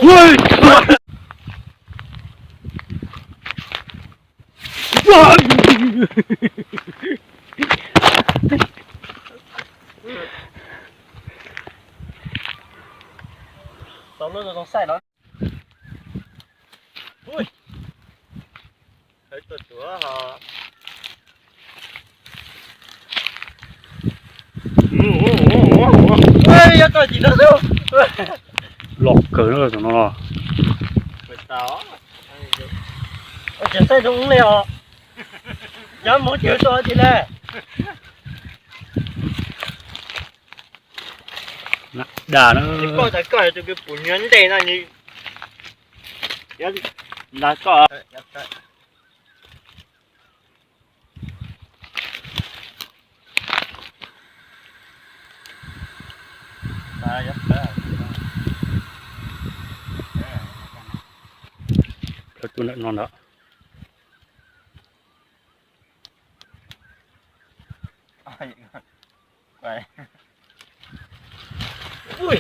Tau lub zoo xaij no. Ui. Hais tuaj tuaj ho. Ui, yog tau cim no xwb. Los kawg no tus no. Ua cas saib zoo li os. Yog mus ces tau cim le. Nab dag na. Koj tas koj tus pum nyob ntej no ni. Nag koj. Plawv tus ntawm no ntag. Ui,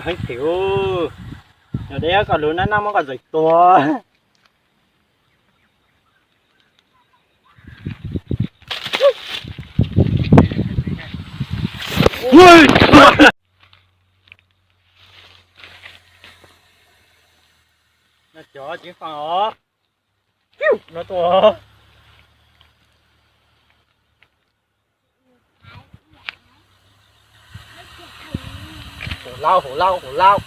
heev thiab. Yog deb koj lub nab nab muab koj txais tuag. No cov tseem faj os. No tuaj. Hauv laub, hauv laub, hauv laub.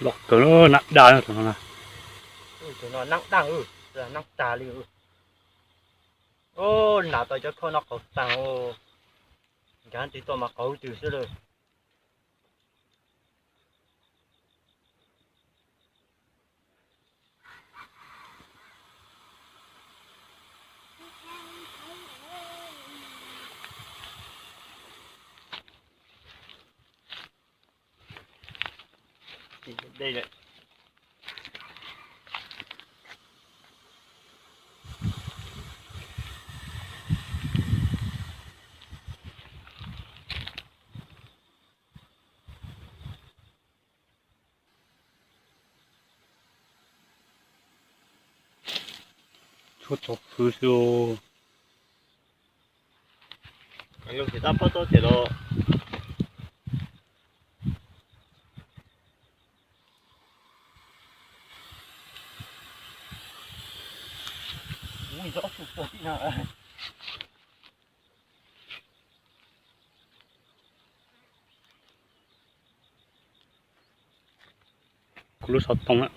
Los kawg nab dag no. Tus no nab dag, nab tag li. Nas tau cov khoom no qauv tag, nkag tiv toj mas qauv twg xwb lawm. Tshuav tau hwv xwb. Lub tsis tab pob txob ces los. Kuv lub xov tooj,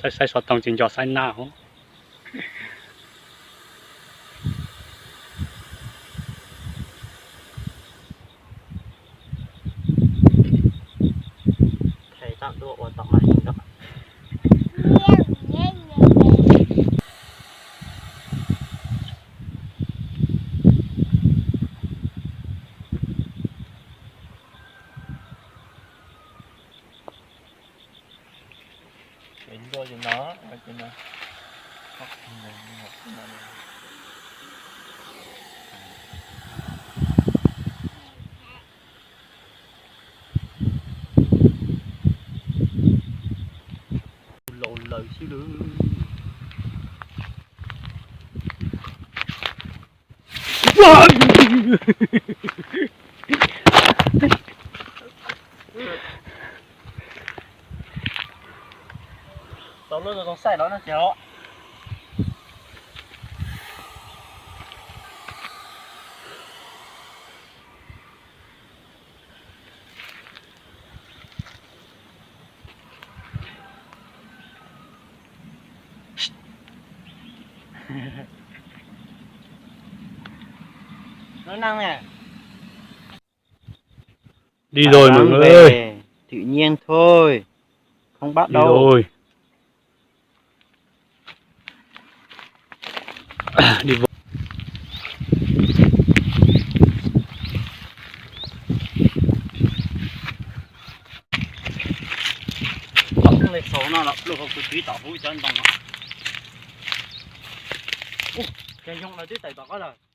saib saib xov tooj tsis nco saib nab hov. Laus lawm xwb lawm. Tau lub zoo xaij no no ces os. Nói năng nè. Đi rồi mọi người ơi. Tự nhiên thôi. Không bắt đâu. Đi rồi. Đi vô. Tom xauv no los pluag hauv kuv tib tom hub cov ntoo no. Ua, ces yoog lawv twb tawm tom qab lawm.